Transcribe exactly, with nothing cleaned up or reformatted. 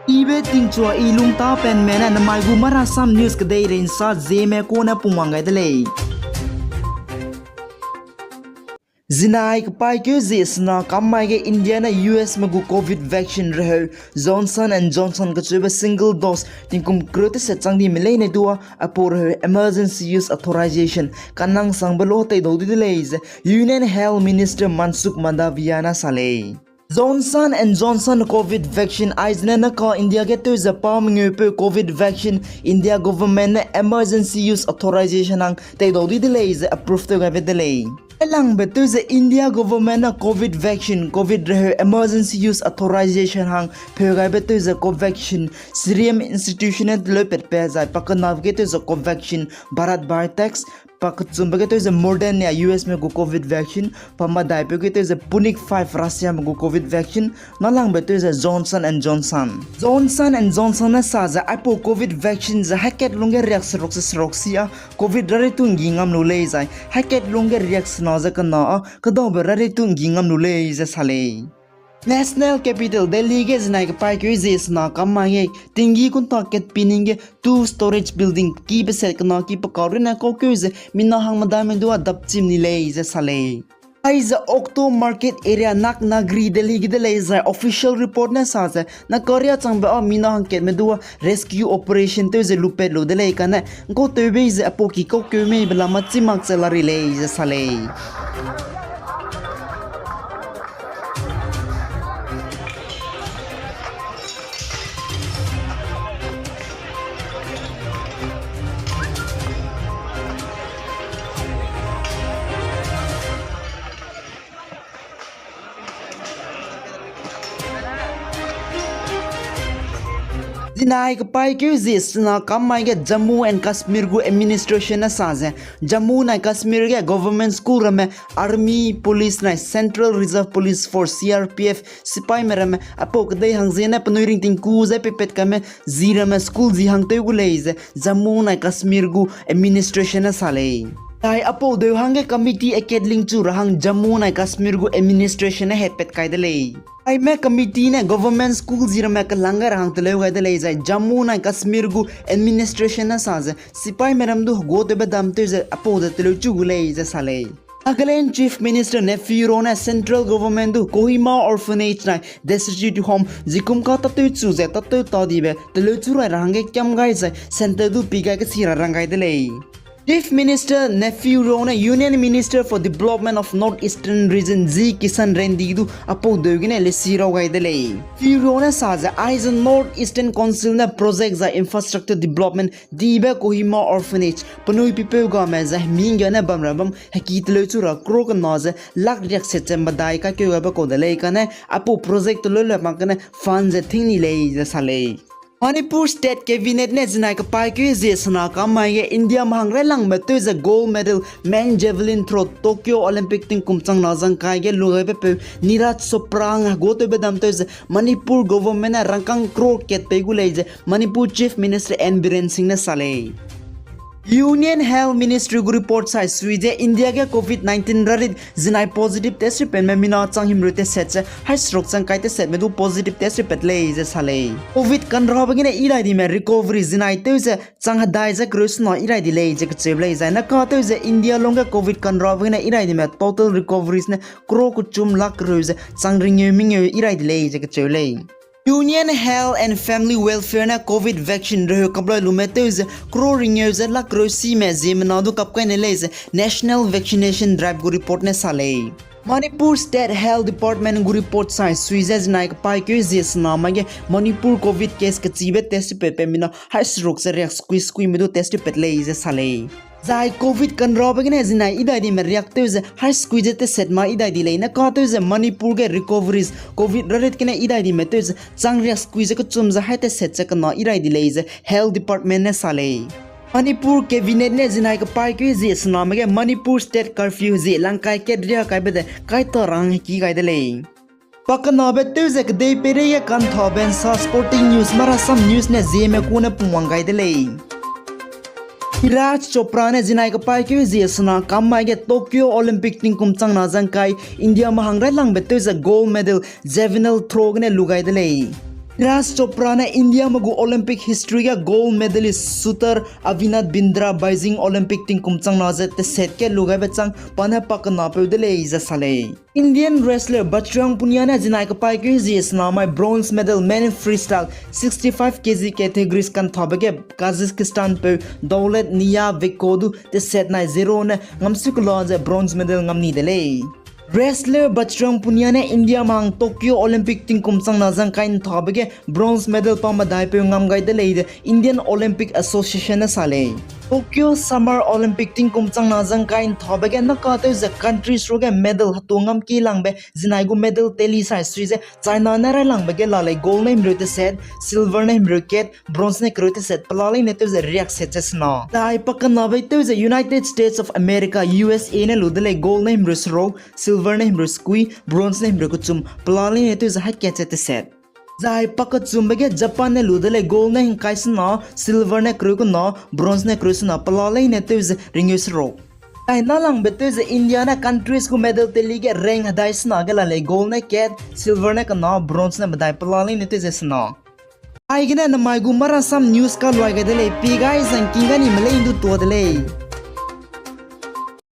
Ibe tingchua i lungtapenme ne namai gu marasam news kedeirei nsa zieme kune pungwang gai de lei. Zinai kepaîkeu zie sena kam mai ge India ne U S me gu Covid vaccine reheu Johnson and Johnson kacheube single dose tingkum kereu teset chang dime leine du a, aipau reheu emergency use authorization kanang sangbe lo teidau di de lei ze Union Health Minister Mansukh Mandaviya ne sa lei. Johnson and Johnson Covid vaccine aizene naka India ge tew ze pa mengeupeu Covid vaccine India government ne emergency use authorization hang teidau di de lei ze approve tew gaibe de lei. Ailangbe tew ze India government ne Covid vaccine, Covid reheu emergency use authorization hang pheu gaibe tew ze Covaxin, Serum Institute ne teleu patbe zai pakenabe ge tew ze Covaxin, Bharat Biotech, pakechumbe ge tew ze Moderna U S me gu Covid vaccine, pamedaipeu ge tew ze Sputnik five Russia me gu Covid vaccine, nalangbe tew ze Johnson and Johnson. Johnson and Johnson ne sa ze aipau Covid vaccine ze haikat lungge riak seruk ze seruk si a Covid rarei tu nggi ngam lu lei zai, haikat lungge riak sena ze kena a kedaube rarei tu nggi ngam lu lei ze sa lei. National Capital Delhi ge zinai kepaîkeu zie sena kam mai ge tinggi kunta kat pining ge two storage building ki beset kena ki pekau rune kaukeu ze mina hang medaime du a dapchim ni lei ze sa lei. Aize Octo Market Area, Nag Nagri, Delhi ge de lei zai official report ne sa ze nakaria changbe a mina hangkatme du a rescue operation tew ze lupat lu de lei kane ngkau tewbei ze aipau ki kaukeu mei be lama chimak ze la ri lei ze sa lei. Zinai kepaîkeu zie sena kam mai ge Jammu and Kashmir gu administration ne sa ze Jammu nai Kashmir ge government school ramme army, police nai Central Reserve Police Force, C R P F, sipaime ramme aipau kedei hang ziene penui ringting ku ze peipat kaime zi ramme school zi hang tew gu lei ze Jammu nai Kashmir gu administration ne sa lei. Zai aipau deu hangge committee akat lingchu ra hang Jammu nai Kashmir gu administration ne hetpat kai de lei. Aime committee ne government school zi ramme kelang gai ra hang teleu gai de lei zai Jammu nai Kashmir gu administration ne sa ze sipaime ram du heguatewbe dam tew ze aipau ze teleu chu gu lei ze sa lei. Nagaland Chief Minister Neiphiu Rio ne central government du Kohima orphanage nai destitute home zikum ka tatew chu ze tatew ta dibe teleu chu rai ra hangge kiam gai zai centre du pi gai kesi ra rang gai de lei. Chief Minister Neiphiu Rio ne Union Minister for Development of North Eastern Region G Kishan Reddy du aipau deu gene lesi rau gai de lei. Neiphiu Rio ne sa ze aize North Eastern Council ne project zai infrastructure development dibe Kohima orphanage penui pipeu game zai hemingge ne bam ra bam heki teleu chu ra crore kena ze lakh riak set ze medai kaikeu gaibe kau de lei kane aipau project teleu le mak gene fund ze ting ni lei ze sa lei. Manipur State Cabinet ne zinai kepaîkeu zie sena kam mai ge India mahang railangbe tew ze gold medal men javelin throw Tokyo Olympic tingkum changna zangkai ge lugaibe peu Neeraj Chopra hang heguatewbe dam tew ze Manipur government ne rangkâng crore kat pei gu lei ze Manipur Chief Minister N Biren Singh ne sa lei. Union Health Ministry gu report sai sui ze India ge Covid nineteen rarit zinai positive test repatme mina chang himreu teset ze hai seruk chang kai tesetme du positive test repat lei ze sa lei. Covid kanrabe gene idai dime recovery zinai tew ze chang hedai ze kereu sena idai di lei ze kecheu lei zai naka tew ze India lungge Covid kanrabe gene idai dime total recoveries ne crore kechum lakh kereu ze chang ringeu mengeu idai di lei ze kecheu lei. Union Health and Family Welfare ne Covid vaccine reheu kaplai lume tew ze crore ringeu ze lakh kereu sime ziemmena du kap kai ne lei ze National Vaccination Drive gu report ne sa lei. Manipur State Health Department gu report sai sui ze zinai kepaîkeu zie sena mai ge Manipur Covid case kechibe test repatbe mina hai seruk ze riak sekui sekuime du test repat lei ze sa lei. Zai Covid kanrabe gene zinai idai dime riak tew ze hai sekui ze teset ma idai di lei naka tew ze Manipur ge recoveries Covid rarit gene idai dime tew ze chang riak sekui ze kechum ze hai teset ze kena idai di lei ze Health Department ne sa lei. Manipur Cabinet ne zinai kepaîkeu zie sename ge Manipur State Curfew zie langkai kat riak kaibe de kaita rang heki gai de lei. Pakenabe tew ze kedei peireige kanthabe nsa sporting news marasam news ne zieme kune pungwang gai de lei. Neeraj Chopra ne zinai kepaîkeu zie sena kam mai ge Tokyo Olympic tingkum changna zangkai India mahang railangbe tew ze gold medal javelin throw gene lu gai de lei. Neeraj Chopra ne Indiame gu Olympic history ge gold medalist shooter Avinath Bindra Beijing Olympic tingkum changna ze teset ke lu gaibe chang pa ne pakenapeu de lei ze sa lei. Indian wrestler Bajrang Punia ne zinai kepaîkeu hezie sena mai bronze medal men freestyle sixty-five K G categories kanthabe ge Kazakhstan peu Daulet Niyabekovu teset nai zero ne ngamsu kela ze bronze medal ngam ni de lei. Wrestler Bajrang Punia ne Indiame hang Tokyo Olympic tingkum changna zangkai nthabe ge bronze medal pa medaipeu ngam gai de lei ze Indian Olympic Association ne sa lei. Tokyo Summer Olympic tingkum changna zangkai nthabe ge naka tew ze countries ruge medal hetu ngam kilangbe zinai gu medal tally sai sui ze China ne railangbe ge la lei gold ne himreu teset, silver ne himreu kat, bronze ne kereu teset pela leine tew ze riakset ze sena. Zai pakenabe tew ze United States of America, U S A ne lu de lei gold ne himreu seruk, silver ne himreu sekui, bronze ne himreu kechum pela leine tew ze haikat ze teset. Zai pakechumbe ge Japan ne lu de lei gold ne hingkai sena, silver ne kereu kena, bronze ne kereu sena pela leine tew ze ringeu seruk. Zai nalangbe tew ze India ne countries gu medal tally ge rank hedai sena ge la lei gold ne kat, silver ne kena, bronze ne medai pela leine tew ze sena. Aigene namai gu Marasam News kaluai gai de lei, pi gai zangking ga ni melei ndu tua de lei.